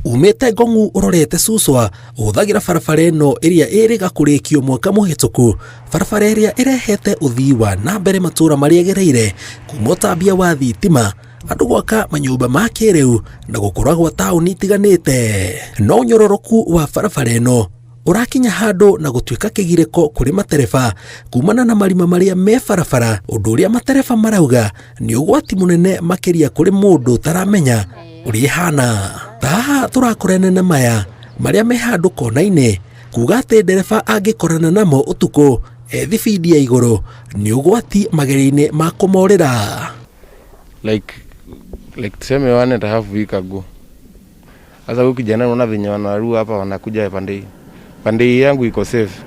Umĩte Ngong'u ũrorete Suswa ũhũthagĩra barabara ĩno ĩrĩa ĩrĩga kũrĩkio mwaka mũhĩtũku, barabara ĩrĩa ĩrehete ũthii wa na mbere matũra marĩa ĩgereire kuma ũtambia wa thitima, andũ gwaka manyũmba ma kĩrĩu na gũkũra gwa taũni itiganĩte. No nyororoku wa barabara ĩno ũrakinya handũ na gũtuĩka kĩgirĩko kũrĩ matereba kumana na marima marĩa me barabara, ũndũ ũrĩa matereba marauga nĩ ũgwati mũnene makĩria kũrĩ mũndũ ũtaramenya ũrĩa ĩhana. Ta haha tũrakorana na maya marĩa me handũ kona-inĩ, kuga atĩ ndereba angĩkorana namo ũtukũ e thibindi ya igũrũ nĩ ũgwati magerio-inĩ ma kũmorĩra. Like tuseme 1.5 week ago. Sasa huyu kijana, unaona venye wanarua hapa, wanakuja pande hii. Pande hii yangu iko safe.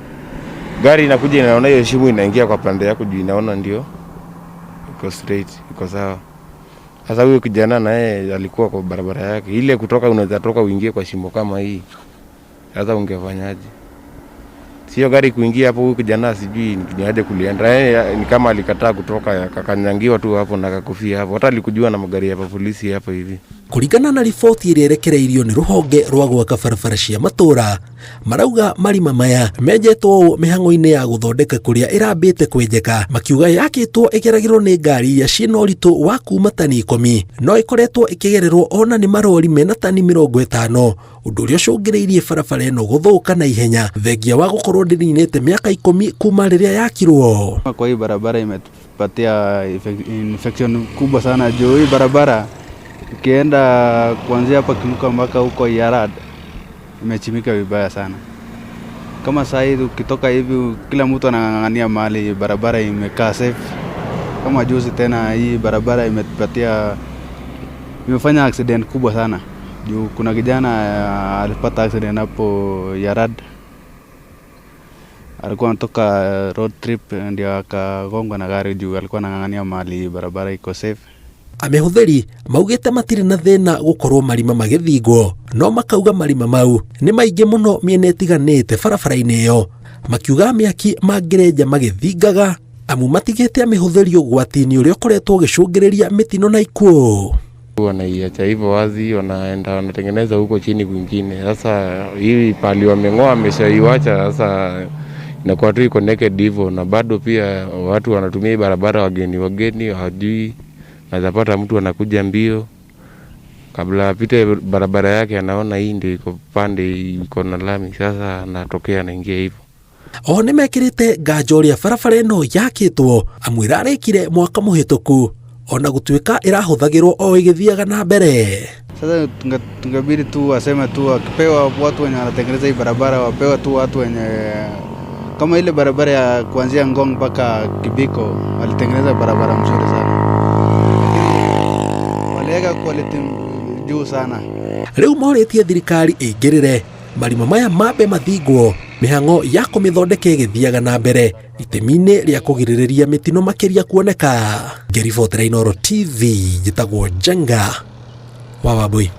Gari inakuja, inaona hiyo shimo, inaingia kwa pande yako juu inaona ndio iko straight, iko sawa. Sasa huyu kijana naye alikuwa kwa barabara yake. Ile kutoka, unaweza toka uingie kwa shimo kama hii. Sasa ungefanyaje? Sio gari kuingia hapo, huyu kijana sijui ni aje kulienda. Yeye ni kama alikataa kutoka, akakanyangiwa tu hapo na akakufia hapo. Hata alikujua na magari ya polisi hapo hivi. Kũringana na riboti ĩrĩa ĩrekereirio nĩ rũhonge rwa gwaka barabara cia matũra, marauga marima maya menjetwo ũũ mĩhang'o-inĩ ya gũthondeka kũrĩa ĩrambĩte kwenjeka, makiuga yakĩtwo ĩgeragĩrwo nĩ ngari iria ciĩna ũritũ wa kuma tani 10, no ĩkoretwo ĩkĩgererwo ona nĩ marori mena tani 50, ũndũ ũrĩa ũcũngĩrĩirie barabara ĩno gũthũka na ihenya thengia wa gũkorwo ndĩninĩte mĩaka 10 kuma rĩrĩa yakirwo. Kwa hii barabara imetupatia infection kubwa sana juu hii barabara ukienda kuanzia hapa Kimuka mpaka huko Yarad imechimbika vibaya sana. Kama saa hii ukitoka hivi, kila mtu anang'ang'ania mahali barabara imekaa safe. Kama juzi tena hii barabara imetupatia, imefanya accident kubwa sana juu kuna kijana alipata accident hapo Yarad, alikuwa anatoka road trip ndio akagongwa na gari juu alikuwa anang'ang'ania mahali barabara iko safe. Amĩhũthĩri maugĩte matirĩ na thĩna gũkorwo marima magĩthingwo, no makauga marima mau nĩ maingĩ mũno mĩena ĩtiganĩte barabara-inĩ ĩyo, makiuga mĩaki mangĩrenja magĩthingaga amu matigĩte amĩhũthĩri ũgwati-inĩ ũrĩa ũkoretwo ũgĩcũngĩrĩria mĩtino na ikuũ. Wanaiacha hivyo wazi, wanaenda wanatengeneza huko chini kwingine. Sasa hii pali wameng'oa, wameshaiwacha, sasa inakuwa tu iko naked hivyo, na bado pia watu wanatumia hii barabara, wageni wageni hawajui. Naweza pata mtu anakuja mbio, kabla apite barabara yake anaona hii ndio iko pande iko na lami, sasa anatokea anaingia hivyo. Oho nĩ mekĩrĩte nganja ũrĩa barabara ĩno yakĩtwo amu ĩrarĩkire mwaka mũhĩtũku ona gũtuĩka ĩrahũthagĩrwo o ĩgĩthiaga na mbere. Sasa tungebidi tu waseme tu wakipewa watu wenye wanatengeneza hii barabara, wapewe tu watu wenye kama ile barabara ya kuanzia Ngong mpaka Kibiko, walitengeneza barabara mzuri sana, lakini waliweka quality juu sana. Rĩu morĩtie thirikari ĩingĩrĩre marima maya mambe mathingwo mĩhang'o ya kũmĩthondeka ĩgĩthiaga na mbere itemi-inĩ rĩa kũgirĩrĩria mĩtino makĩria kuoneka. Ngĩribotera Inooro TV, njĩtagwo Njenga wa Wambui.